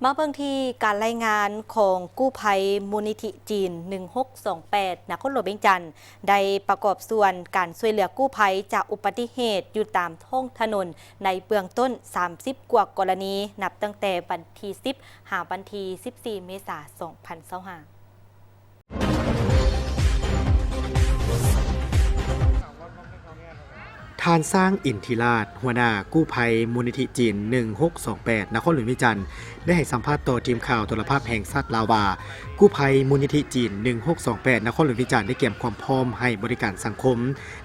ມາເບິ່ງທີ່ການລາຍງານຂອງກູ້ໄພມູນນິທິຈີນ ໜຶ່ງຫົກສອງແປດ ນະຄອນຫຼວງວຽງຈັນ ໄດ້ປະກອບສ່ວນການຊ່ວຍເຫຼືອກູ້ໄພຈາກອຸບັດຕິເຫດຢູ່ຕາມທ້ອງຖະໜົນໃນເບື້ອງຕົ້ນ ສາມສິບກວ່າກໍລະນີ ນັບຕັ້ງແຕ່ວັນທີສິບ ຫາວັນທີສິບສີ່ ເມສາ ສອງພັນຊາວຫ້າ. ທ່ານ ຊ້າງ ອິນທິລາດ ຫົວໜ້າກູ້ໄພມູນນິທິຈີນ ໜຶ່ງຫົກສອງແປດ ນະຄອນຫຼວງວຽງຈັນ ໄດ້ໃຫ້ສຳພາດຕໍ່ທີມຂ່າວໂທລະພາບແຫ່ງຊາດລາວວ່າ ກູ້ໄພມູນນິທິຈີນ ໜຶ່ງຫົກສອງແປດ ນະຄອນຫຼວງວຽງຈັນ ໄດ້ກຽມຄວາມພ້ອມໃຫ້ບໍລິການສັງຄົມ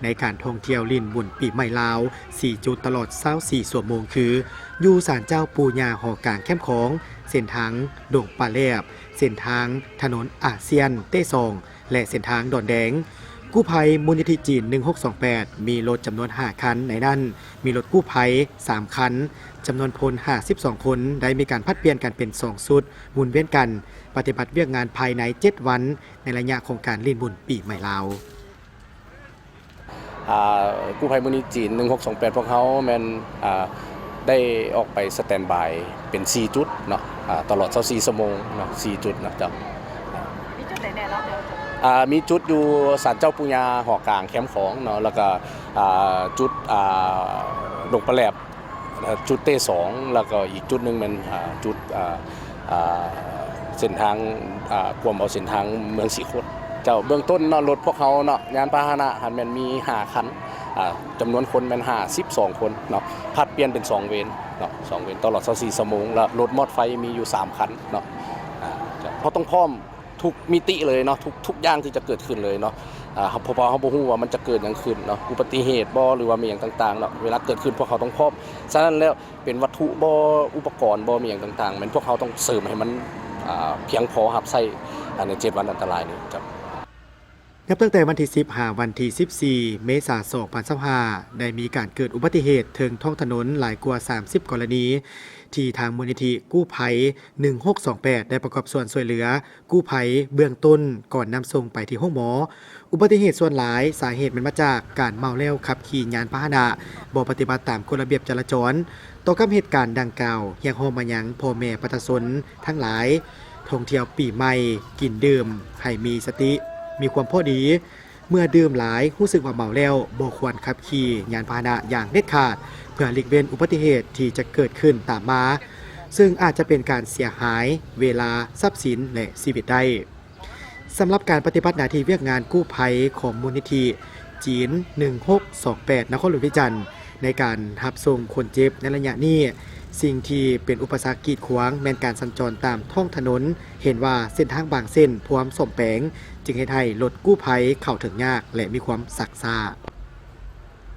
ໃນການທ່ອງທ່ຽວຫຼິ້ນບຸນປີໃໝ່ລາວ ສີ່ຈຸດ ຕະຫຼອດ ຊາວສີ່ຊົ່ວໂມງ ຄື ຢູ່ສານເຈົ້າປູ່ຍ່າຫໍກາງແຄມຂອງ, ເສັ້ນທາງດົງປາແລບ, ເສັ້ນທາງຖະໜົນອາຊຽນເຕຊອງ ແລະ ເສັ້ນທາງດອນແດງ. ກູ້ໄພມູນນິທິຈີນ ໜຶ່ງຫົກສອງແປດ ມີລົດຈຳນວນຫ້າຄັນ, ໃນນັ້ນມີລົດກູ້ໄພສາມຄັນ, ຈຳນວນພົນຫ້າສິບສອງຄົນ ໄດ້ມີການຜັດປ່ຽນກັນເປັນສອງຊຸດ, ໝູນວຽນກັນປະຕິບັດວຽກງານພາຍໃນເຈັດວັນ ໃນໄລຍະຂອງການຫຼິ້ນບຸນປີໃໝ່ລາວ. ອ່າ ກູ້ໄພມູນນິທິຈີນ ໜຶ່ງຫົກສອງແປດ ພວກເຮົາແມ່ນ ອ່າ ໄດ້ອອກໄປສະແຕນບາຍເປັນສີ່ຈຸດເນາະ ອ່າ ຕະຫຼອດຊາວສີ່ຊົ່ວໂມງເນາະ ສີ່ຈຸດເນາະ ເຈົ້າ. ມີຈຸດໃດແດ່ເນາະ? ອ່າ ມີຈຸດຢູ່ສານເຈົ້າປູ່ຍ່າຫໍກາງແຄມຂອງເນາະ ແລ້ວກໍ ອ່າ ຈຸດ ອ່າ ດົງປາແລບ ເອີ່ ຈຸດເຕສອງ ແລ້ວກໍອີກຈຸດໜຶ່ງແມ່ນ ອ່າ ຈຸດ ອ່າ ອ່າ ເສັ້ນທາງ ອ່າ ກວມເອົາເສັ້ນທາງເມືອງສີໂຄດ. ເຈົ້າ ເບື້ອງຕົ້ນເນາະ ລົດພວກເຮົາເນາະ ຍານພາຫະນະຫັ້ນແມ່ນມີຫ້າຄັນ ອ່າ ຈຳນວນຄົນແມ່ນຫ້າສິບສອງຄົນເນາະ ຜັດປ່ຽນເປັນສອງເວນເນາະ ສອງເວນຕະຫຼອດຊາວສີ່ຊົ່ວໂມງ ແລ້ວລົດມອດໄຟມີຢູ່ສາມຄັນເນາະ. ອ່າ ເຈົ້າ ເຮົາຕ້ອງພ້ອມ ທຸກມິຕິເລີຍເນາະ ທຸກ ທຸກຢ່າງທີ່ຈະເກີດຂຶ້ນເລີຍເນາະ ອ່າ ເຮົາ ເພາະວ່າເຮົາບໍ່ຮູ້ວ່າມັນຈະເກີດຫຍັງຂຶ້ນເນາະ ອຸບັດຕິເຫດບໍ່ ຫຼືວ່າມີຫຍັງຕ່າງໆເນາະ ເວລາເກີດຂຶ້ນພວກເຮົາຕ້ອງພ້ອມ. ສະນັ້ນແລ້ວ ເປັນວັດຖຸບໍ່ ອຸປະກອນບໍ່ ມີຫຍັງຕ່າງໆ ແມ່ນພວກເຮົາຕ້ອງເສີມໃຫ້ມັນ ອ່າ ພຽງພໍຮັບໃຊ້ ອ່າ ໃນເຈັດວັນອັນຕະລາຍນີ້. ເຈົ້າ. ນັບຕັ້ງແຕ່ວັນທີສິບ ຫາວັນທີສິບສີ່ ເມສາ ສອງພັນຊາວຫ້າ ໄດ້ມີການເກີດອຸບັດຕິເຫດເທິງທ້ອງຖະໜົນຫຼາຍກວ່າສາມສິບກໍລະນີ ທີ່ທາງມູນນິທິກູ້ໄພ ໜຶ່ງຫົກສອງແປດ ໄດ້ປະກອບສ່ວນຊ່ວຍເຫຼືອກູ້ໄພເບື້ອງຕົ້ນ ກ່ອນນຳສົ່ງໄປທີ່ໂຮງໝໍ. ອຸບັດຕິເຫດສ່ວນຫຼາຍ ສາເຫດແມ່ນມາຈາກການເມົາແລ້ວຂັບຂີ່ຍານພາຫະນະ, ບໍ່ປະຕິບັດຕາມກົດລະບຽບຈະລາຈອນ. ຕໍ່ກັບເຫດການດັ່ງກ່າວ, ຮຽກຮ້ອງມາຍັງພໍ່ແມ່ປະຊາຊົນທັງຫຼາຍ, ທ່ອງທ່ຽວປີໃໝ່, ກິນດື່ມໃຫ້ມີສະຕິ, ມີຄວາມພໍດີ. ເມື່ອດື່ມຫຼາຍ, ຮູ້ສຶກວ່າເມົາແລ້ວ, ບໍ່ຄວນຂັບຂີ່ຍານພາຫະນະຢ່າງເດັດຂາດ, ເພື່ອຫຼີກເວັ້ນອຸບັດຕິເຫດທີ່ຈະເກີດຂຶ້ນຕາມມາ, ເຊິ່ງອາດຈະເປັນການເສຍຫາຍເວລາ, ຊັບສິນ ແລະ ຊີວິດໄດ້. ສຳລັບການປະຕິບັດໜ້າທີ່ວຽກງານກູ້ໄພຂອງມູນນິທິຈີນ ໜຶ່ງຫົກສອງແປດ ນະຄອນຫຼວງວຽງຈັນ ໃນການຮັບສົ່ງຄົນເຈັບໃນໄລຍະນີ້, ສິ່ງທີ່ເປັນອຸປະສັກກີດຂວາງແມ່ນການສັນຈອນຕາມທ້ອງຖະໜົນ. ເຫັນວ່າເສັ້ນທາງບາງເສັ້ນພວມສ້ອມແປງ, ຈຶ່ງເຮັດໃຫ້ລົດກູ້ໄພເຂົ້າເຖິງຍາກ ແລະ ມີຄວາມຊັກຊ້າ.